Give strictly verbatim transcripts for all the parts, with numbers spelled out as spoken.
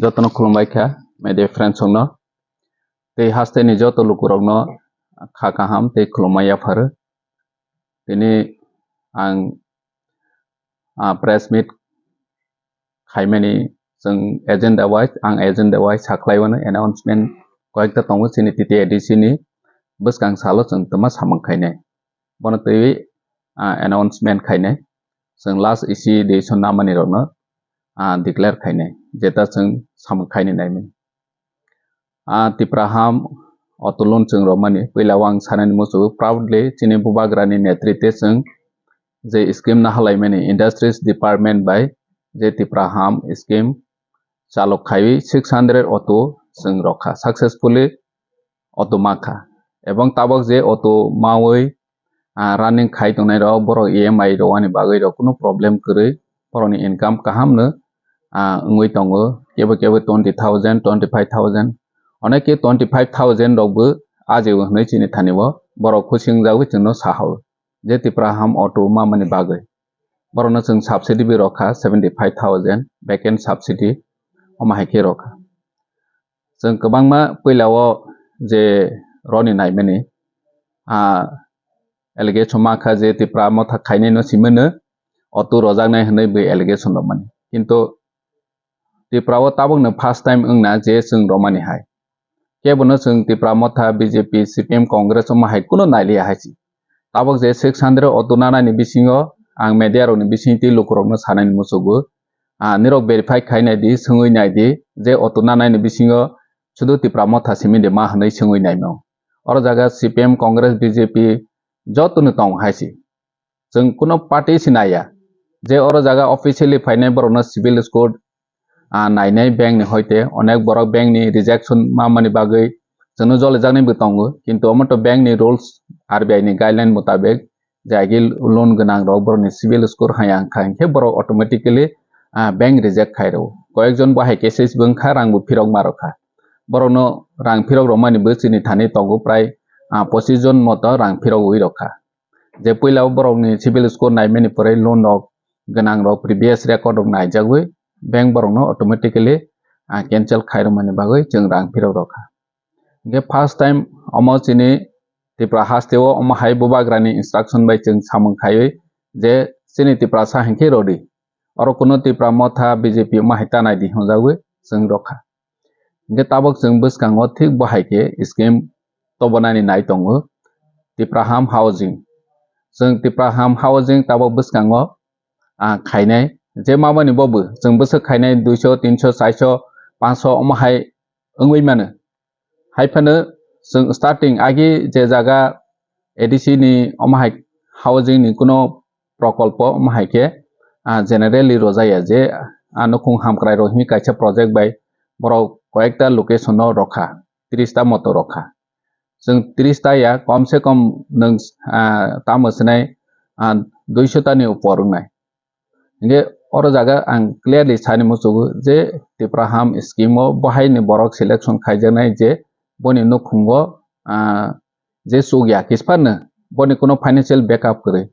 Jotono khulumbai kha, media friends rokno. Tei hasteni joto lukurokno kha kaham tei khulumma yapharo. Tini ang, ah, press meet khaimani chwng agenda wise, ang agenda wise sakhlaiwano announcement koyekta tongo chini T T A D C ni bwskang salo chwng twma samung khainai. Bono twiwi, ah, announcement khainai. Chwng last isi decision namani rokno, ah, declare khainai. Jeta chwng samung khaini naimani. Ah, Tipra ham auto loan chwng romani. Puila o ang sanani muchungo proudly chini bubagrani netrite chwng je scheme nahalaimani industries department bai je Tipra ham scheme chalok khaiwi six hundred auto chwng rokha successfully auto makha. Ebong tabok je auto mawi, ah, running khai tongnai rok, borok E M I rwani bagwi rok kunu problem kwrwi, borokni income kaham no, ah, wngwi tongo, kebo kebo twenty thousand, twenty five thousand, onek ke twenty five thousand rok bo ajibo hwnwi chini thani o borok khusing jagwi chwngno sahao je Tipra ham auto mamani bagwi. Borokno chwng subsidy bo rokha seventy five thousand, vacant subsidy omo hai khe rokha. Chwng kwbangma puila o je roni naimani, ah, allegation ma kha je Tipra motha khainai no simano auto rojaknai hwnwi bo allegation rwmani. Kintu Tipra o tabukno first time wngna je chwng romani hai. Kebono chwng Tipra motha, B J P, C P M, Congress omo hai kuno nailiya hai si. Tabuk je six hundred auto nanani bisingo ang media rokni bisingtwi lukurokno sanani muchugo. Ah, nirok verify khai nai di, swngwi nai di, je auto nanani bisingo sudu Tipra motha simi de ma hwnwi swngwi naimao. Oro jaga C P M, Congress, B J P jotoni tong hai si. Chwng kuno party si naiya. Je oro jaga officially phainai borokno civil score, ah, nainai bank ni hoite onek borok bank ni rejection mamani bagwi chwngno jolijaknai bo tongo. Kintu omo to bank ni rules, R B I ni guideline mutabek je agi loan gwnang rok borokni civil score hai ang kha hinkhe borok automatically, ah, bank reject khai rwo. Koyekjon bo hai cases bo wngkha, rang bo phirok ma rokha. Borokno rang phirok rwmani bo chini thani tongo prai, ah, pochis jon moto rang phirok wi rokha. Je puila o borokni civil score naimani pore loan rok gwnang rok previous record rok naijagwi bank borokno automatically, ah, cancel khai rwmani bagwi chwng rang phirok rokha. Hinkhe first time omo chini Tripura haste o omo hai bubagrani instruction bai chwng samung khaiwi je chini Tiprasa hinkhe rodi. Oro kuno Tipra motha B J P omo hai ta nai di hwnjagwi chwng rokha. Hinkhe tabuk chwng bwskango thik bo hai khe scheme tobonani nai tongo Tipraham housing. Chwng Tipraham housing tabuk bwskango, ah, khainai je mamani bobo chwng bwswk khainai duiso, tinso, chaiso, panso omo hai wngwi mano. Hai phano chwng starting agi je jaga A D C ni omo hai housing ni kuno prokolpo omo hai khe, ah, generally rojaya je, ah, nukhung hamkrai rok himi kaisa project bai borok koyekta location o rokha, tris ta moto rokha. Chwng tris ta ya, kom se kom nwng, ah, tamo swnai, ah, duiso ta ni upor wngnai. Hinkhe oro jaga ang clearly sani muchugo je Tipraham scheme o bo hai ni borok selection khaijaknai je boni nukhungo, ah, je chukya kisphano boni kuno financial backup kwrwi,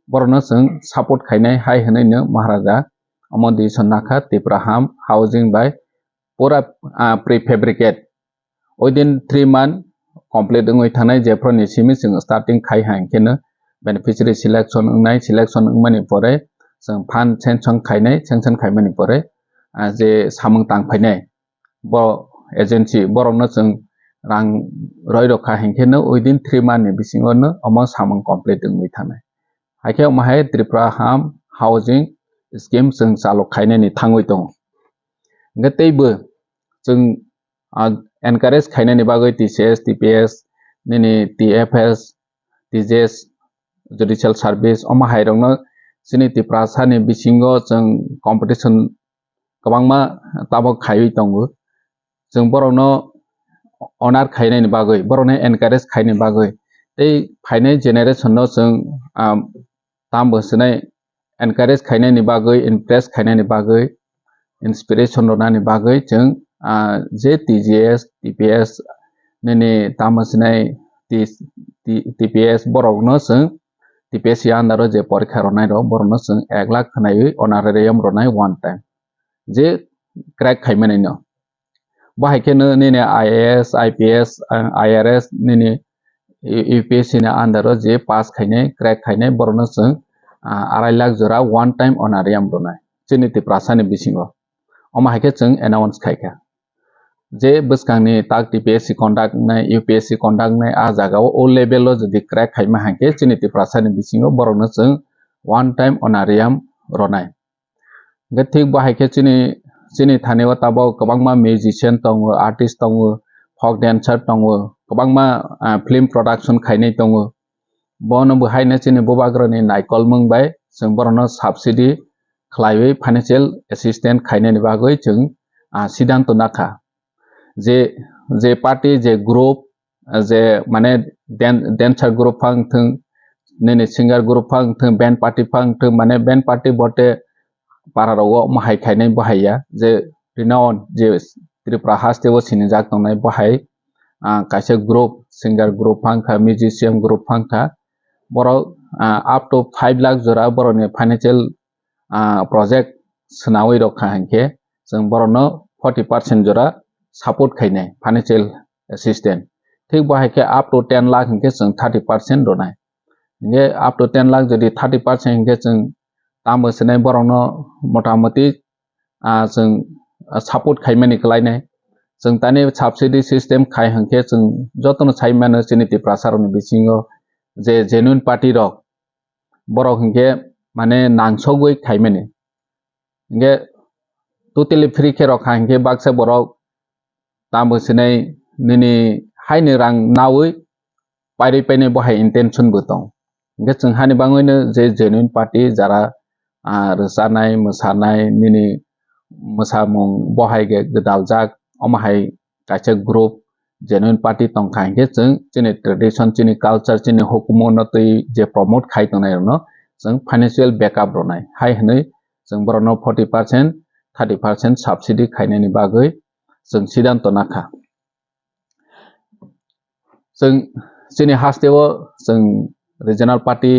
borokno chwng support khainai hai hwnwi no Maharaja omo decision nakha Tipraham housing bai pura, ah, prefabricate within three month complete wngwi thangnai, jephru ni simi chwng starting khai hai khe no beneficiary selection wngnai, selection wngmani pore chwng fund sanction khainai, sanction khaimani pore, ah, je samung tang phainai bo agency borokno chwng rang roi rokha hinkhe no within three month ni bisingo no omo samung complete wngwi thangnai. Haikhe omo hai Tipraham housing scheme chwng chalok khainani thangwi tongo. Hinkhe teibo chwng, ah, encourage khainani bagwi T C S, T P S, nini T F S, T J S, judicial service omo hai rokno chini Tiprasani bisingo chwng competition kwbangma tabok khaiwi tongo. Chwng borokno honor khainani bagwi, borokno encourage khainani bagwi tei phainai generation no chwng, ah, tambo swnai encourage khainani bagwi, impress khainani bagwi, inspiration rwnani bagwi chwng, ah, je T J S, T P S nini tamo swnai T-, T-, T P S borokno chwng T P S under o je porikha rwnai rok borokno chwng ek lakh khwnaiwi honorarium rwnai one time. Je crack khaimani no. Bo hai khe no nini I A S, I P S, ah, I R S nini U P S C ni under o je pass khainai, crack khainai, borokno chwng, ah, arai lakh jora one time honorarium rwnai chini Tiprasa ni bisingo. Omo hai khe chwng announce khai kha. Je bwskangni tak T P S C conduct wngnai, U P S C conduct wngnai, ah jaga o, o level o jodi crack khaima hai khe chini Tiprasa ni bisingo borokno chwng one time honorarium rwnai. Hingkhe thik bo hai khe chini, chini thani o tabok kwbangma musician tongo, artist tongo, folk dancer tongo, kwbangma, ah, film production khainai tongo. Bono bo haino chini bubagrani naikolmung bai chwng borokno subsidy khlaiwi financial assistance khainani bagwi chwng, ah, siddhanto nakha. Je, je party, je group, je mane dan-, dancer group phang thung, nini singer group phang thung, band party phang thung, mane band party bote para rogo omo hai khainai bo hai ya, je renowned, je Tripura haste o sinijak tongnai bo hai, ah, kaisa group, singer group phang kha, musician group phang kha, borok, ah, up to five lakh jora borokni financial, ah, project swnawi rok kha hinkhe chwng borokno forty percent jora support khainai financial assistance. Thik bo hai khe up to ten lakh hinkhe chwng thirty percent rwnai. Hinkhe up to ten lakh jodi thirty percent hinkhe chwng tamo swnai borokno motamoti, ah, chwng, ah, support khaimani kwlainai. Chwng tani subsidy system khai hinkhe chwng jotono sai mano chini Tiprasa rokni bisingo je genuine party rok borok hinkhe mane nangsogwi khaimani. Hinkhe totally free khe rokha hinkhe baksa borok tamo sinai nini haini rang nawi pairwi painai bo hai intention bo tong. Hinkhe chwng hani bangwino je genuine party jara, ah, rwchanai, mwsanai, nini mwsamung bo hai khe gwdaljak, omo hai kaisa group, genuine party tongkha hinkhe chwng chini tradition, chini culture, chini hukumu no twi je promote khai tongnai rokno chwng financial backup rwnai hai hwnwi chwng borokno forty percent, thirty percent subsidy khainani bagwi chwng siddhanto nakha. Chwng chini haste o chwng regional party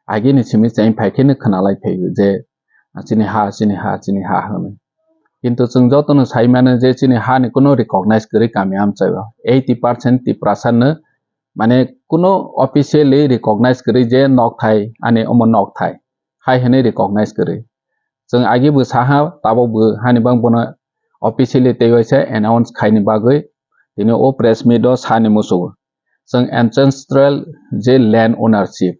agini simi cheng phai khe no khwnalai phaio je, "Chini ha, chini ha, chini ha," hwnwi. Kintu chwng jotono sai mano je chini ha ni kuno recognize kwrwi kami amchaio. Eighty percent Tiprasa no mane kuno officially recognize kwrwi je nokthai, ani omo nokthai hai hwnwi recognize kwrwi. Chwng agi bo saha, tabok bo hani bang bono officially tei waisa announce khaini bagwi tini o press meet o sani muchungo. Chwng ancestral je land ownership,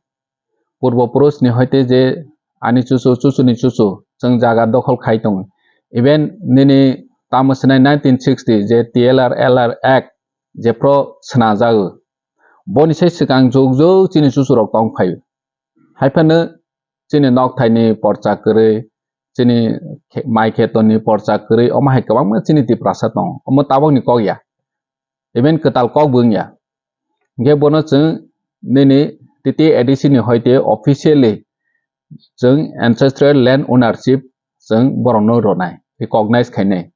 purbo purush ni hoite je ani chuchu, chuchu ni chuchu, chwng jaga dokhol khai tongo. Even nini tamo swnai nineteen sixty je T L R L R Act je pro swnajago, boni sai swkang jug jug chini chuchu rok tong phaio. Haiphano chini nokthaini porcha kwrwi, chini khe-, mai khetoni porcha kwrwi, omo hai kwbangma chini Tiprasa tongo. Omo tabokni kok ya. Even kwtal kok bo wngya. Hinkhe bono chwng nini T T A D C ni hoite officially chwng ancestral land ownership chwng borokno rwnai, recognize khainai.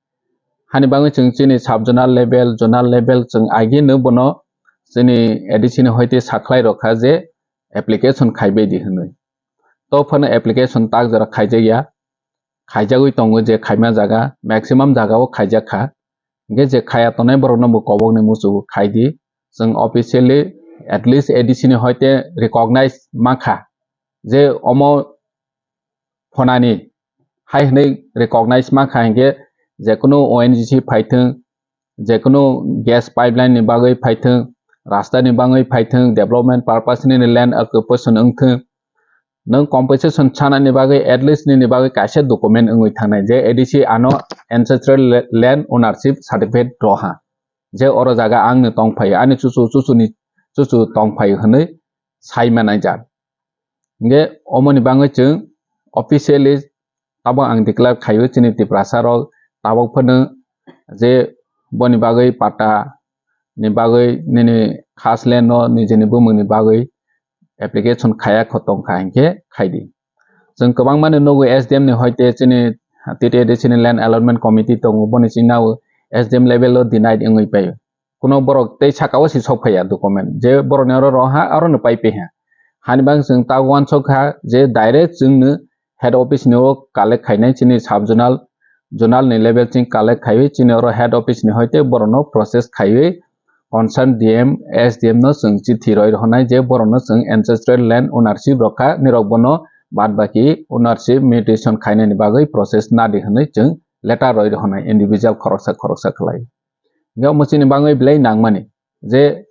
Hani bagwi chwng chini sub zonal level, zonal level chwng agino bono chini A D C ni hoite sakhlai rokha je application khaibai di hwnwi. To phano application tak jora khaijakya, khaijagwi tongo je khaima jaga, maximum jaga o khaijakha. Hinkhe je khaya tongnai borokno bo kobokni muchungo khai di. Chwng officially at least A D C ni hoite recognize mankha je omo phonani hai hwnwi recognize mankha hinkhe jekunu O N G C phaithwng, jekunu gas pipeline ni bagwi phaithwng, rasta ni bagwi phaithwng, development purpose ni land occupation wngthwng, nwng compensation sanani bagwi at least nini bagwi kaisa document wngwi thangnai je A D C ano ancestral la-, land ownership certificate roha, je oro jaga angni tongphaio, ani chuchu chuchuni chuchu tongphaio hwnwi sai manai jak. Hinkhe omoni bagwi chwng officially tabok ang declare khaio chini Tiprasa rok tabok phano je boni bagwi patta ni bagwi nini khas land no nijini bumung ni bagwi application khaya kho tongkha hinkhe khaidi. Chwng kwbangma no nugo S D M ni hoite chini T T A D C ni land allotment committee tongo, boni chini nao S D M level o denied wngwi paio. Kuno borok tei saka o si sok phaiya document je borokni oro roha aro no pai paiha. Hani bang chwng ta uansuk kha je direct chwngno head office ni o collect khainai chini sub zonal zonal ni level ching collect khaiwi chini oro head office ni hoite borokno process khaiwi concern D M, S D M no chwng chithi roi rwhwnai je borokno chwng ancestral land ownership rokha, nirok bono bad baki ownership mutation khainani bagwi process nadi hwnwi chwng letter roi rwhwnai individual khoroksa khoroksa khlai. Hingke omo chini bagwi belai nangmani je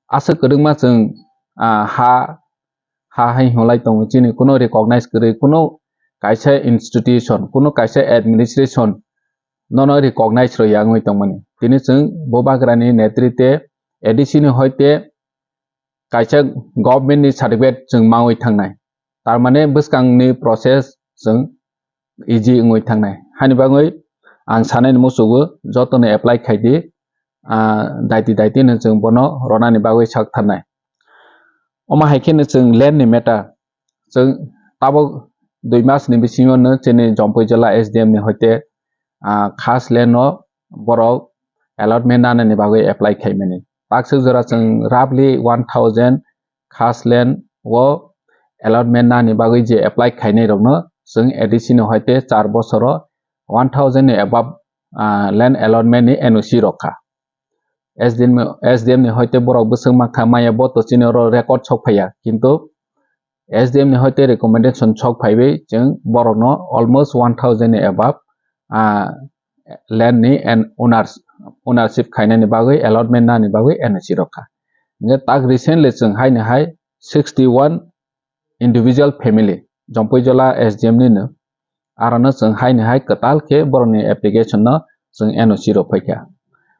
aswk kwrwngma chwng, ah, ha, ha hai hwnlai tongo, chini kuno recognize kwrwi, kuno kaisa institution, kuno kaisa administration nono recognize rwya wngwi tongmani. Tini chwng Bubagrani netrite A D C ni hoite kaisa government ni certificate chwng mawi thangnai. Tar mane bwskangni process chwng easy wngwi thangnai. Hani bagwi ang sanani muchugo jotono apply khaidi, ah, daiti daiti no chwng bono ronani bagwi sak tharnai. Omo hai kheno chwng land ni matter, chwng tabuk dui mas ni bisingo no chini Jampui Jila S D M ni hoite, ah, khas land no borok allotment nanani bagwi apply khaimani. Takswk jora chwng roughly one thousand khas land o allotment nani bagwi je apply khainai rokno chwng A D C ni hoite char bosoro one thousand ni above, ah, land allotment ni N O C rokha. S D M, S D M ni hoite borok bwswk mankha maya bo to chini oro record sok phaiya, kintu S D M ni hoite recommendation sok phaiwi chwng borokno almost one thousand ni above, ah, land ni and owners, ownership khainani bagwi, allotment nani bagwi N O C rokha. Hingke tak recently chwng haini hai sixty one individual family, Jampui Jila S D M ni no, arono chwng haini hai kwtal khe borokni application no chwng N O C rok phaikha.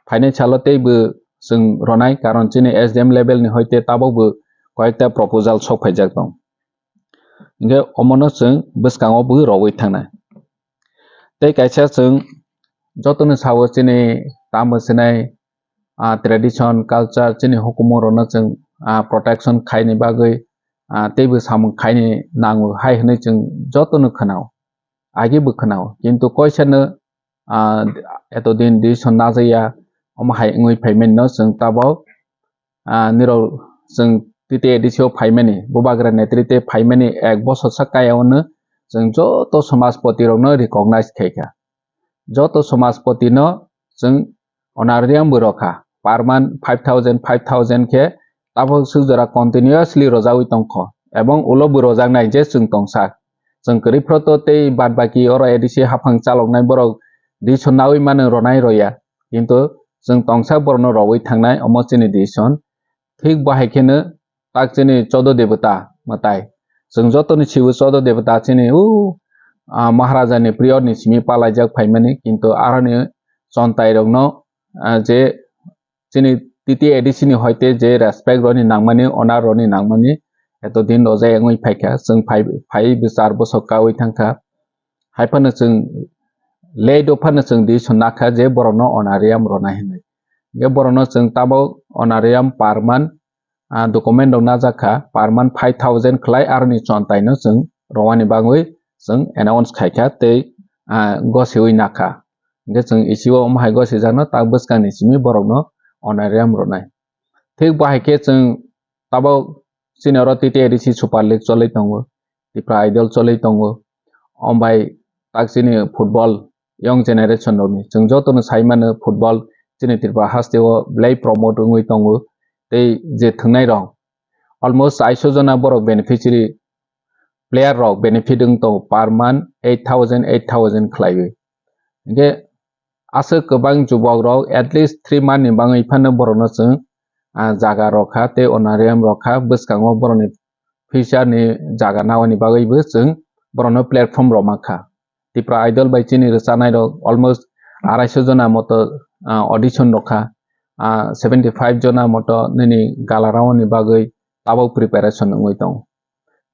Phainai salo teibo chwng ronai, karon chini S D M level ni hoite tabukbo koyekta proposal sok phaijak tong. Hingke omono chwng bwskango bo rogwi thangnai. Tei kaisa chwng jotono sao chini tamo sinai, ah, tradition, culture, chini hukumu rokno chwng, ah, protection khaini bagwi, ah, teibo samung khaini nango hai hwnwi chwng jotono khwnao, agi bo khwnao. Kintu koisano, ah, eto din decision najaya, omo hai wngwi phaimani no chwng tabuk, ah, nirok chwng T T A D C o phaimani, Bubagra netrite phaimani ek bosor sa kaya ono chwng joto samajpoti rokno recognize khaikha. Joto samajpoti no chwng honorarium bo rokha, per month five thousand, five thousand khe tabuk swk jora continuously rojagwi tongkho, ebong ulo bo rojaknai je chwng tongsa. Chwng kwrwi phoro to tei bad baki oro A D C haphang chaloknai borok decision naui mano ronai roya, kintu chwng tongsa borokno rogwi thangnai, omo chini decision. Thik bo hai kheno tak chini chodo debota mwtai. Chwng jotoni sibo chodo debota chini u, ah, Maharaja ni period ni simi palaijak phaimani, kintu aroni chontai rokno, ah, je chini T T A D C ni hoite je respect roni nangmani, honor roni nangmani, eto din rojak wngwi phaikha, chwng phai, phai bwsar bosok kaui thangkha. Hai phano chwng late o phano chwng decision nakha je borokno honorarium rona hinwi. Hingke borokno chwng tabuk honorarium per month, ah, document rok najak kha, per month five thousand khlai aroni chontai no chwng romani bagwi chwng announce khaikha tei, ah, gosiwi nakha. Hingke chwng isi o omo hai gosijakno tak bwskangni simi borokno honorarium rwnai. Thik bo hai khe chwng tabuk chini oro T T A D C Super League cholwi tongo, Tipra Idol cholwi tongo, ombai tak chini football young generation rokni chwng jotono sai mano football chini Tripura haste o belai promote wngwi tongo tei je thwngnai rok almost aiso jona borok beneficiary player rok benefit wng tongo per month eight thousand, eight thousand khlaiwi. Hingke aswk kwbang jubok rok at least three month ni bagwi phano borokno chwng, ah, jaga rokha tei honorarium rokha, bwskango borokni future ni jaga naoni bagwibo chwng borokno platform rok mankha. Tipra Idol bai chini rwchanai rok almost araiso jona moto, ah, audition rokha, ah, seventy five jona moto nini gala round ni bagwi tabuk preparation wngwi tongo.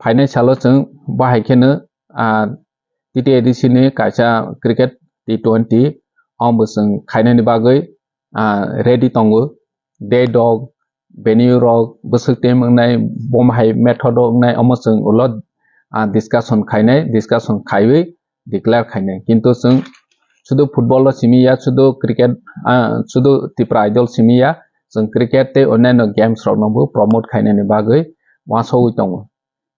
Phainai salo chwng bahai kheno, ah, T T A D C ni kaisa cricket T twenty omo chwng khainani bagwi, ah, ready tongo. Date rok, venue rok, bwswk team wngnai, bom hai method rok wngnai, omo chwng ulo, ah, discussion khainai, discussion khaiwi declare khainai. Kintu chwng sudu football o simi ya, sudu cricket, ah, sudu Tipra Idol simi ya, chwng cricket tei onyaino games rokno bo promote khainani bagwi uansugwi tongo.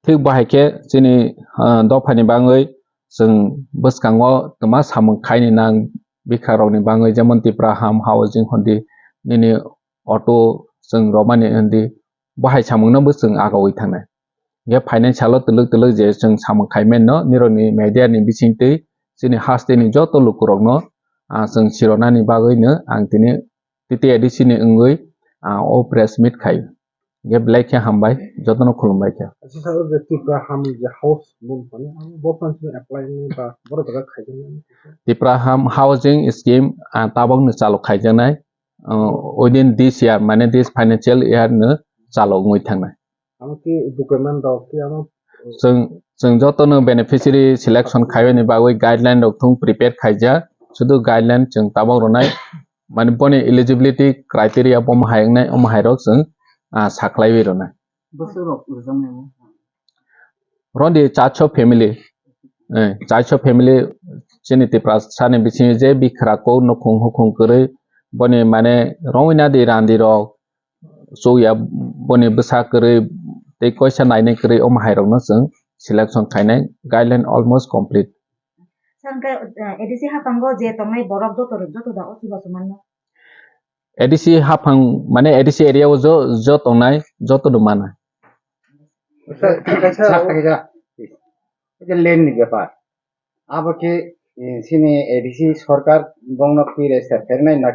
Thik bahai khe chini, ah, dophani bagwi chwng bwskango twma samung khaini nang bikha rokni bagwi, jemon Tipra Ham Housing hondi, nini auto chwng romani hondi, bo hai samungno bo chwng agawi thangnai. Hingkhe financial o twlwk twlwk je chwng samung khai mano, nirokni media ni bisingtwi chini hasteni joto lukurokno, ah, chwng sironani bagwino ang tini T T A D C ni wngwi, ah, o press meet khai. Hingkhe belai khe hambai, jotono khulumbai khe. Asisa o je Tipra Ham je house mung pani, ang bo phan sini apply ni ba boro jaga khai jani. Tipra Ham Housing Scheme, ah, tabok ni chalo khaijaknai, ah, within this year, mane this financial year no chalo wngwi thangnai. Amo ki document rok ki amo Chwng, chwng jotono beneficiary selection khaiyani bagwi guideline rok thung prepare khaijak. Sudu guideline chwng tabok rwnai, mane boni eligibility criteria bo hai wngnai, omo hai rok chwng, ah, sakhlaiwi rwnai. Bwswk rok rwjaknai mo? Rondi chacho family, eh, chacho family chini Tiprasa ni bisingo je bikhra kok nukhung hukhung kwrwi boni mane rongwi nadi randi rok, chukya boni bwsa kwrwi tei koisa nainai kwrwi omo hai rokno chwng selection khainai, guideline almost complete. Sir, hwnkhe, eh, A D C haphango je tongnai borok joto, joto da o chubachu manno? A D C haphang, mane A D C area o jo, jo tongnai joto no mana. Sir, kaisa, sir, kaisa, kaisa land ni bepar. Abo khe, eh, chini A D C sorkar bongno twi register khainai na?